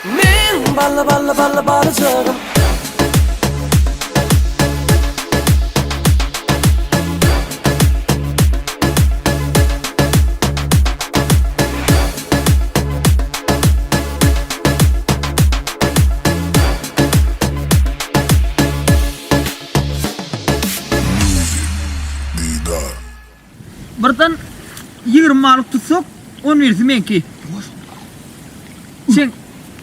Men bally bally bally balyjagym. Birden 20 balyk tutsak, on birisi meňki. Çeň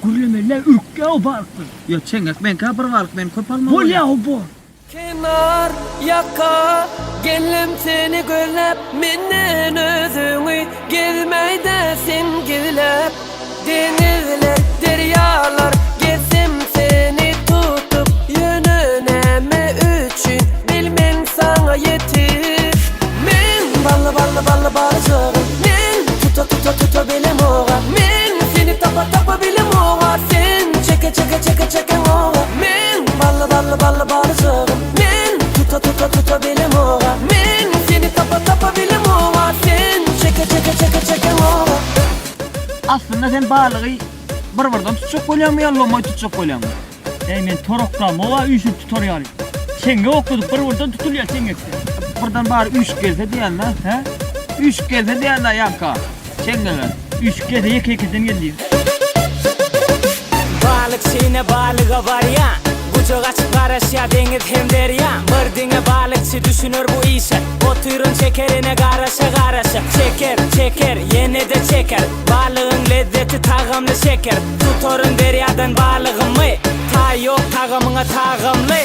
Gürlemeli ürkýär o balyklar. Ýok, çeňňek meňkä bir balyk men köp almaly. Bolýa o bor. Kenar ýaka geldim seni gözläp Menden özüňi gezmäýdä sen gizläp Deňizler derýalar gezsem seni tutup Ýöne näme üçin bilmen saňa ýetip Men bally bally bally balyjagym Men tuta tuta tuta bilemoga Men seni tapa tapa bilemoga Sen çeke çeke çeke çekeňoga Men bally bally bally balyjagym Men tuta tuta tuta bilemoga Men seni tapa tapa bilemoga Sen çeke çeke çeke çekeňoga Aslynda sen balygy bir birden tutjak bolýaňmy ýa lomaý tutjak bolýaňmy? Eý men toraklamok-a üýşürip tutar ýaly. Çeňňek okladyp bir birden tutulýar çeňňekde. Birden bary üýşüp gelse diýýän-dä, hä? Üýşüp gelse diýýän-dä ýaňka, çeňňege. Üýşüp gelse ýeke-ýekeden gel diýip. Balykçy ine balyga barýa, Gujak açyp garaşýa deňiz hem derýa. Bir diňe balykçy düşüner bu işe, Otyryn çekerine garaşa garaşa. Çeker, çeker, ýene-de çeker, Balygyň lezzeti tagamly şeker. Tutaryn derýadan balygymy, Taý ýok tagamyňa tagamly.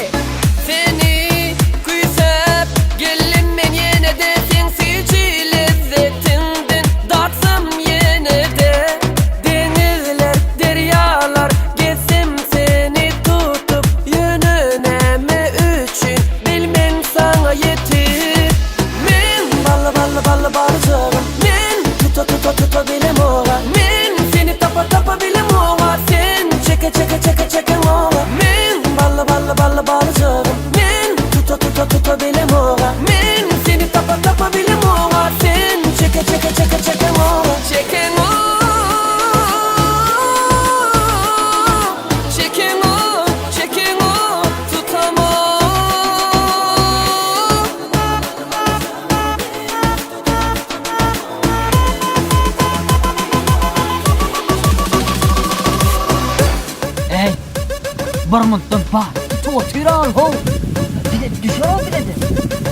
Seni küýsäp geldim men ýene-de Seň süýji lezzetiňden datsam ýene-de Deňizler, derýalar gezsem seni tutup Ýöne näme üçin bilmen saňa ýetip Men bally bally bally balyjagym Men tuta tuta tuta bilemoga Men seni tapa tapa bilemoga Sen çeke çeke çeke çekeňoga Men bally bally bally balyjagym Men tuta tuta tuta bilemoga Men seni tapa tapa bilemoga Sen çeke çeke çeke çekeňoga Çekeňok Çekeňok çekeňok tutamok. Eý, bir mutdan balyk tutup otyr al how. Bize düşenok bize-de.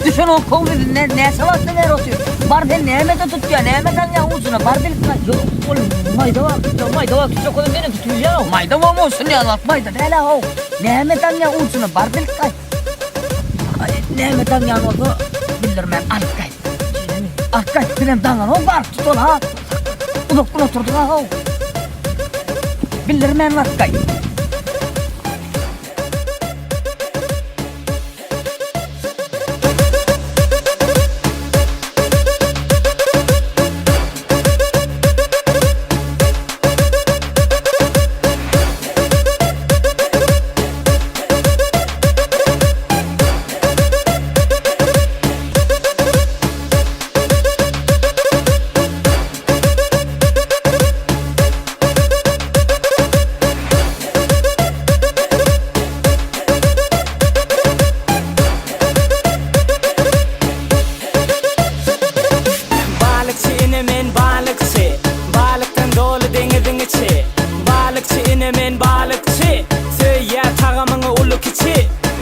Düşenok how bize ne näçe wagtdan bäri otyr. Bar sen nämede tutýa, näme daňýaň ujuna bar bilip gaýt. Ýok, ol maýda balyk tutýa, maýda balyk tutjak bolsa menem tutup bilýän-ow. Maýda bolmasyn ýaly bak maýda däl-ä how. Näme daňýaň ujuna bar bilip gaýt. Aý, näme daňýan bolsa bildirmän alyp gaýt. Şeýlemi? Alyp gaýt, bizem daňanok baryp tutaly ha. Uzakdan oturdyk-a how. Bildirmän baryp gaýt. Balykçy ine men balykçy Balykdan doly deňiziň içi Balykçy ine men balykçy Söýýär tagamyňy uly kiçi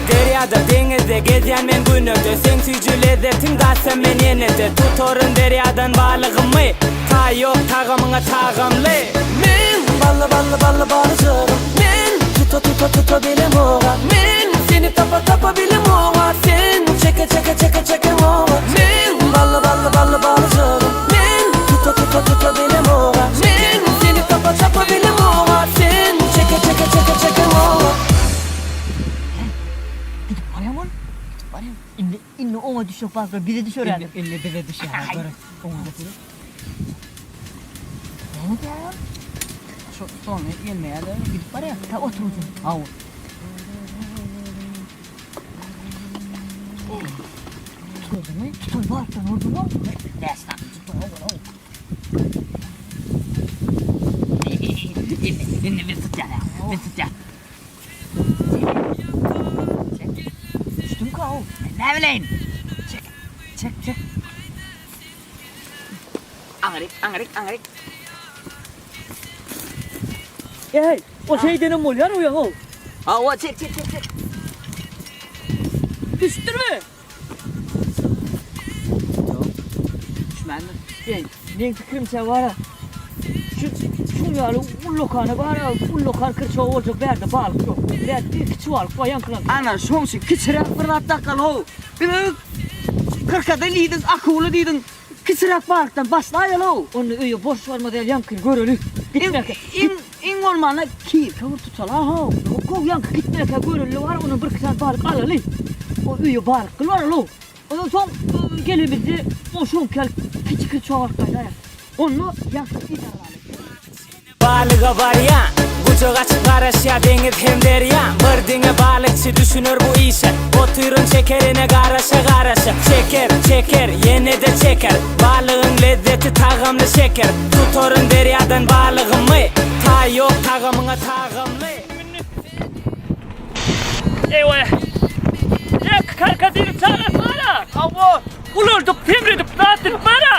Derýada deňizde gezýän men günede Seň süýji lezzetiň datsam men ýenede Tutaryn derýadan balygymy Taý ýok tagamyňa tagamly. Men bally bally bally balyjagym Men tuta tuta tuta bilemoga Men seni tapa tapa bilemoga Sen çeke çeke çeke çekeňoga Men bally bally bally balyjagym Men tuta tuta tuta bilemoga Men seni tapa tapa bilemoga Sen çeke çeke çeke çekeňoga. Gidip barýaň ol. Gidip barýaň. Indi indi oňa düşjek balyklar bize düşer häzir. Indi indi bize düşer. Görün. Oňa düşer. Näme diýýär ol? Şu stolny gelmeýär-de gidip barýar. Ta otur sen. Hawa. Tutuldymy? Tutul balykdan urdumy? Näçe sany tutduň-ow ol-ow. Indi, indi biz tutýas, biz tutýas. Çek. Düşdümkä o? Men näme bileýin? Çek, çek, çek. Aňryk, aňryk, aňryk. Eý, o şeýdenem bolýar o ýaňy. Hawa, çek, çek, çek, çek. Düşdürmi? Ýok. Düşmändir. Eý, meň pikirimçe bar-a, şu şuň ýaly ullakana bar-a, ullakan kyrçagy boljak bärde balyk ýok. Bärde bir kiçi balyk bar ýaňkylaňky. Ana, şoň üçin kiçiräk bir zat dakaly how. Biz krokodil diýdiň, akula diýdiň. Kiçiräk balykdan başlaýaly how. Onda öýe boş barmaz ýaly ýaňkyny göreli. Gitmäkä. Iň, iň bolmanda kirpi bir tutala how. Ýok how, ýaňky gitmäkä göreli bar, ondan birki sany balyk alaly. O öýe balyk gyl baraly how. Ondan soň gelemizde o şoňky ýaly kiçi kyrçak alyp gaýdaýas. Onda ýaňky yzarlaly. Balyga barýan, gujak açyp garaşýar deňiz hem derýa. Bir diňe balykçy düşüner bu işe. Otyryn çekerine garaşa garaşa. Çeker, çeker, ýene-de çeker. Balygyň lezzeti tagamly şeker. Tutaryn derýadan balygymy. Taý ýok tagamyňa tagamly. Eý-we! Ýa krokodiliň çagasy bar-a! Hawa! Ulaldyp, semredip, zat edip bar-a!